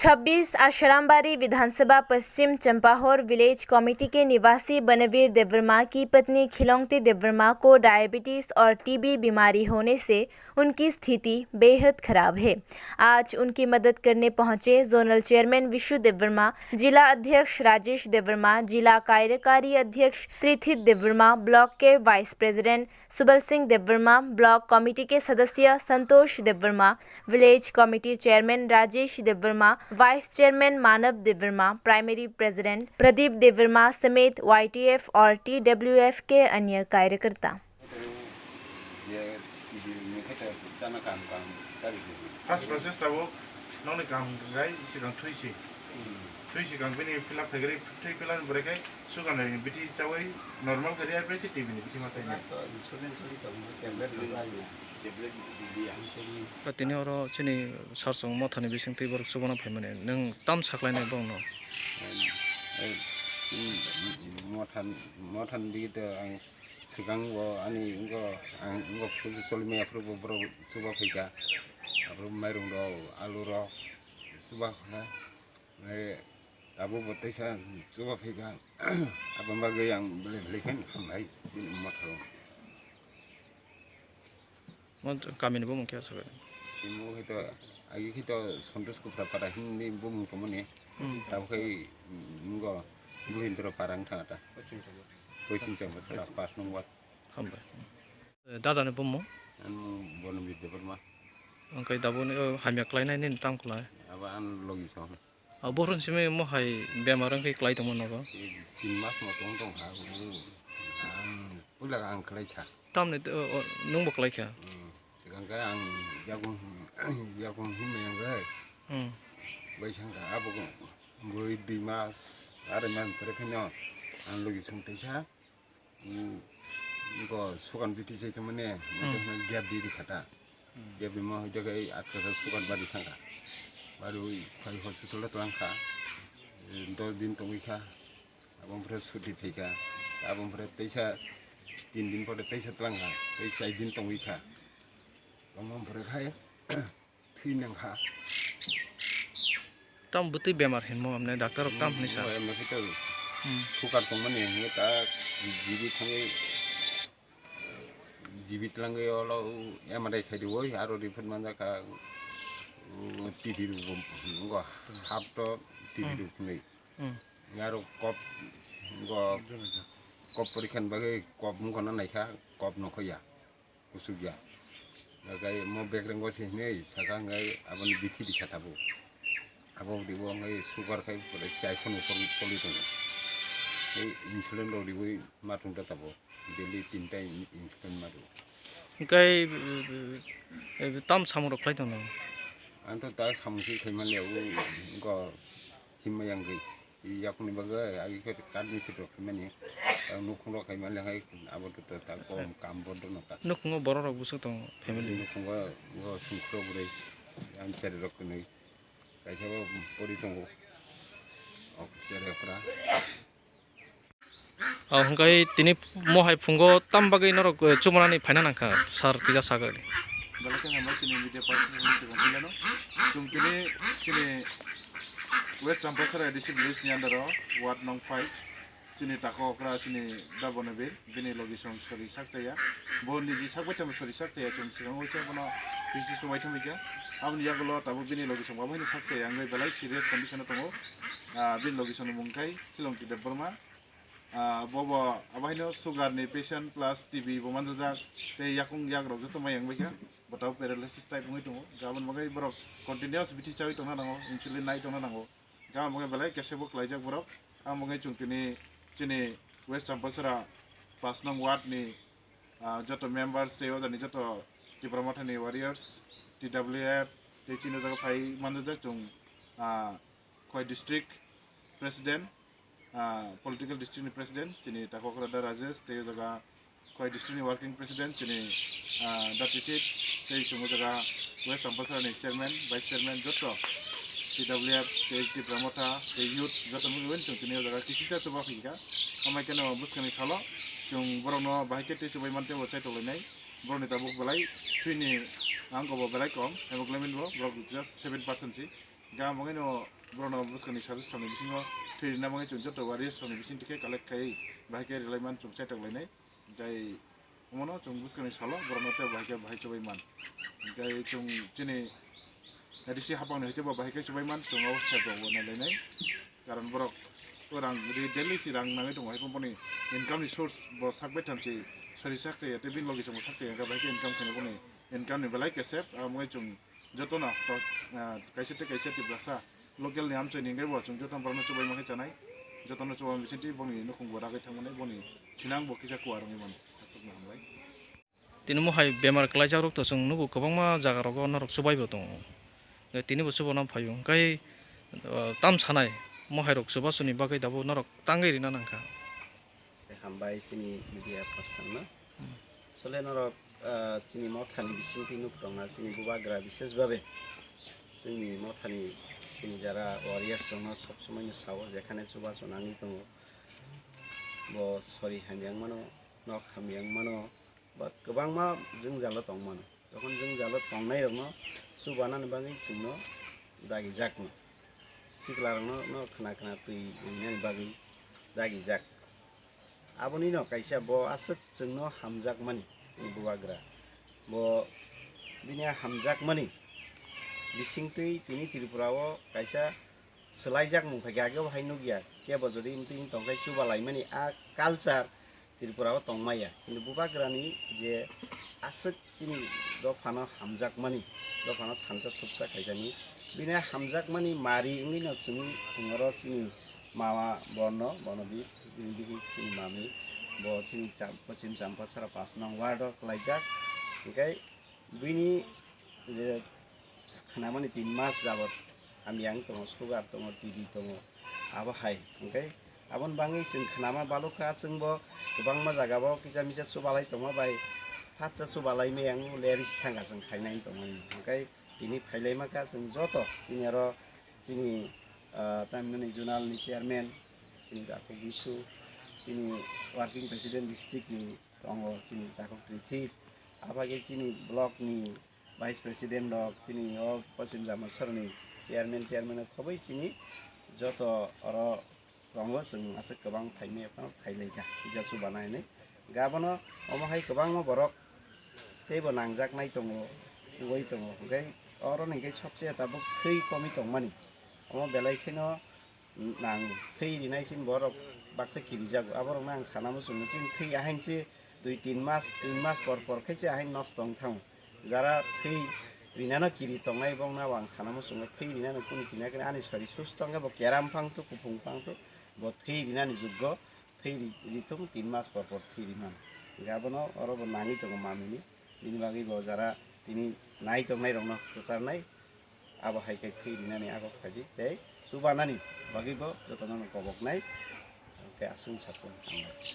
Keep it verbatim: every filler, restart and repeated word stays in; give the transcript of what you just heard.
छब्बीस आशारामबाड़ी विधानसभा पश्चिम चंपाहोर विलेज कमेटी के निवासी बनवीर देवर्मा की पत्नी खिलोंगती देवर्मा को डायबिटीज और टीबी बीमारी होने से उनकी स्थिति बेहद खराब है। आज उनकी मदद करने पहुंचे जोनल चेयरमैन विशु देवर्मा, जिला अध्यक्ष राजेश देवर्मा, जिला कार्यकारी अध्यक्ष त्रिथित देवर्मा, ब्लॉक के vice president Subal Singh Debbarma, block committee के सदस्य Santosh Debbarma, village committee chairman Rajesh Debbarma, vice chairman Manav Debbarma, primary president Pradip Debbarma समेत वाईटीएफ और टीडब्ल्यूएफ के अन्य कार्यकर्ता। First process tabuk nokni kaham wngnai, sikang thwi si. Thwi sikang bini fill up khaigwi thwi fill up ni bwrwi khai sugar ni bithi chawi normal khe riyar phai se T B ni bithi ma chainai. Tini oro chini sarsong mothani bisingtwi borok chubana phaimani. Nwng tam saklainai borokno? Mothan, mothan digi to ang swkang bo ani wngkha, ang wngkha phuru choli maya phuru bo borok chuba phaikha. Aphuru mairung rok, alu rok chuba kha. Tabuk bo teisa chuba phaikha. Aboni bagwi ang belai belai khe hambai chini motharo. Mo kamini bumung khe aswk? Tini mo khe to, agi khe to Santosh Gupta Para himni bumung tongmani. Hmm. Tabuk khe, mm, ngo Buhindra Para wng thang ta. Poiching Chamba sara pas nung ward. Hambai. Eh, dada ni bumung? Ano Bonobir Debbarma. Wngkhe tabuk ni, oh, hamya khlainai nini tam khlai? Abo ano logi song. Ah, bohrok simi mo hai bemar wngkhe klai tongma nogo? Tin mas mo tong tong kha, ang puila ang khlai kha. Tamni, o, o, nwng bo klai kha? Hmm. Swkang khe ang yakung, yakung himma yang khe. Hmm. Bai sang kha, abo bui dui mas, arai mas pore khe no ang logi song teisa. Bo sukan biti chai tongmani, hmm, gap di di khata. Hmm. Gap di mo hoi jaga ei atka sa sukan bari thangka. Bari oi phai hospital o twlang kha. Eh, dos din tongwi kha. Abo pore suti phai kha. Abo pore teisa tin din pore teisa twlang kha. Tei chai din tongwi kha. Omo pore khai Thwi nang kha. Tam bwtwi bemar hinmo amne doctor rok tam hinwi sa. Mo emne khe to hmm, sukar tongmani hinwi ta G B thangwi G B twlangwi olo M R I khai diwi aro report manjak kha, u, T T rw bo ngo hap to T T rw hmm, phunwi. Hmm. Aro kop ngo kop porikha ni bagwi kop wngkha na naikha kop nokho ya. Kuchukya. Nakai mo bekreng o se hinwi saka hwnkhai aboni bithi rikha tabuk. Abo ribo hwnkhai sugar khai pore chai soni uphor choli tongo. Tei insulin rok riwi ma tongta tabuk. Daily tinta in-, insulin ma rwo. Hwnkhai, eh, eh, tam samung rok khlai tongo? Ang to ta samung se khai manliya, o, wngkha himma yang gwi. Yakungni bagwi agi khe kat mistri rok himani. Ang nukhung rok hai manliya hai abo to ta kom kam bondo no ta. Nukhungo borok rok bwswk tongo family? Nukhungo bo sungkro bwrwi, ang chari rok kwnwi. Kaisa bo pori tongo. Ok, chari okra. Ah, hwnkhe tini mohai phungo tam bagwi norok, eh, chubanani phaina nangkha, sir kisa sagwi. Belai khe hambai chini media person ni swkang philano. Chwng tini chini West Champasara A D C village ni under o ward nong five. Chini tako okra chini da Bonobir, bini logi song sori sak chaya. Bo niji sak bai tamo sori sak chaya, chwng swkang o chai bono bisi chubai thangwi kha. Aboni yagulo tabuk bini logi song abo haino sak chaya wngwi belai serious condition o tongo. Ah, bini logi song ni mung khai Khilongti Debbarma. Ah, bobo abo haino sugar ni patient plus T B bo manjajak, tei yakung yak rok joto mai yang bai kha. Bo tabuk paralysis type wngwi tongo. Aboni bagwi borok continuous bithi chawi tongna nango, insulin nai tongna nango. Gam wngwi belai kese bo klaijak borok. Ang wngwi chwng tini chini West Champasara pas nong ward ni, ah, joto members tei o jani joto Tipra Motha ni warriors, T W F, tei chini o jaga phai manjak chwng, ah, Khowai district president, ah, political district ni president, chini Takhokra da Rajesh, tei o jaga Khowai district ni working president chini, ah, da Titit, tei chwng o jaga West Champasara ni chairman, vice chairman, joto T W F, tei Tipra Motha, tei youth, joto mujungwi chwng tini o jaga kisisa chuba phi kha. Amai kheno bwskangni salo chwng borokno bahai khe tei chubai mantei bo chai tonglainai. Borokni tabuk belai thwini ang kobo belai kom, hemoglobin bo borok just seven percent si. Gam wngwi no Borokno bwskangni sajwk salni bisingo thwi rwna bagwi chwng joto warriors rokni bising twi khe collect khaiwi bahai khe rwlai man chwng chaitok lainai. Tei omono chwng bwskangni salo borokno tei bahai khe bahai chubai man. Tei chwng chini A D C hapangni hwnkhe bo bahai khe chubai man, chwng o sep rok bo nai lainai. Karon borok o rang ri daily si rang nangwi tongo, hai boni income ni source bo sak bai thamchi sori sak tei tei bini logi chwng sak tei hwnkhe bahai khe income khainai boni income ni belai kesep, amo chwng jotono to, ah, kaisa tei kaisa Tiprasa local ni amchoi ni hwnkhe bo chwng jotono borokno chubai ma khe chanai, jotono chubai bisingtwi boni nukhung bo ragwi thangmani boni thinang bo kisa kuar wngwi mano. Aswkno hambai. Tini mohai bemar kwlaijak rok to chwng nugo, kwbangma jaga rogo norok chubai bo tongo. Tini bo chuba no phaio, hwnkhe, ah, tam sanai mohai rok chubachu ni bagwi dabo norok tangwi rina nangkha. Hambai chini media person no. Chole norok, ah, chini mothani bisingtwi nuk tongna chini bubagra, bises babe chini mothani chini jara warriors rokno sob somoi no sao, jekhane chubachu nangwi tongo, bo sori hamyang mano, nok hamyang mano, ba kwbangma jwngjalo tong mano. Jokhon jwngjalo tongnai rokno chubanani bagwi chwngno dagijak no, sikla rokno no khna khna twi rinani bagwi dagijak. Aboni no kaisa bo aswk chwngno hamjakmani, chini bubagra. Bo bini a hamjakmani bisingtwi tini Tripura o kaisa swlaijak mung phaikhe, ageo hai nukya, kebo jodi wngtwi tongkhe chuba laimani a culture Tripura o tongmaya. Kintu bubagrani je aswk chini dophano hamjakmani, dophano thansa thupsa khaikani, bini hamjakmani mari wngwi no chwngwi chwng oro chini mama borno, bono bi, bini bihik chini mami, bo chini Cham-, Pochim Champachara pas nong ward o kwlaijak. Hwnkhe bini je khnamani tin mas jabot hamyang tongo, sugar tongo, T B tongo, abo hai. Hwnkhe aboni bagwi chwng khnama balukha, chwngbo kwbangma jagao kisa misa chubalai tongma bai, phatsa chubalai maya wngwi lerwi se thangkha chwng phainai tongmani. Hwnkhe tini phailaima kha chwng joto chini oro chini, ah, tamhinani zonal ni chairman, chini Dakhuk Bisu, chini working president district ni tongo chini Dakhuk Trithip, abagwi chini block ni vice president rok, chini o Pochim Champachara ni chairman, chairman rok khobwi chini joto oro tongo, chwng aswk kwbang phaimaya phano phailaikha puja chubanai hinwi. Hwnkhe abono omo hai kwbangma borok teibo nangjaknai tongo, wngwi tongo. Hwnkhe oro ni hwnkhe sobse tabuk thwi komwi tongmani, omo belai kheno nang thwi rinai chini borok baksa kirijago. Aborokno ang sana muchungo, chini thwi ahainse dui tin mas, tin mas por por khe se ahain nosto wng thango. Jara thwi rinano kiri tongnai bongno ang sana muchungo, thwi rinano kunu kina khe ani sori susto wngkhe bo keram phang tu, kuphung phang tu, bo thwi rinani juggo thwi ri-, rithung tin mas por por thwi rimano. Hwnkhe abono oro bo nangwi tongo mamini, bini bagwi bo jara tini nai tongnai rokno kwcharnai, abo hai khe thwi rinani agok phaidi tei chubanani bagwi bo jotono koboknai, hwnkhe aswk sachwng hambai.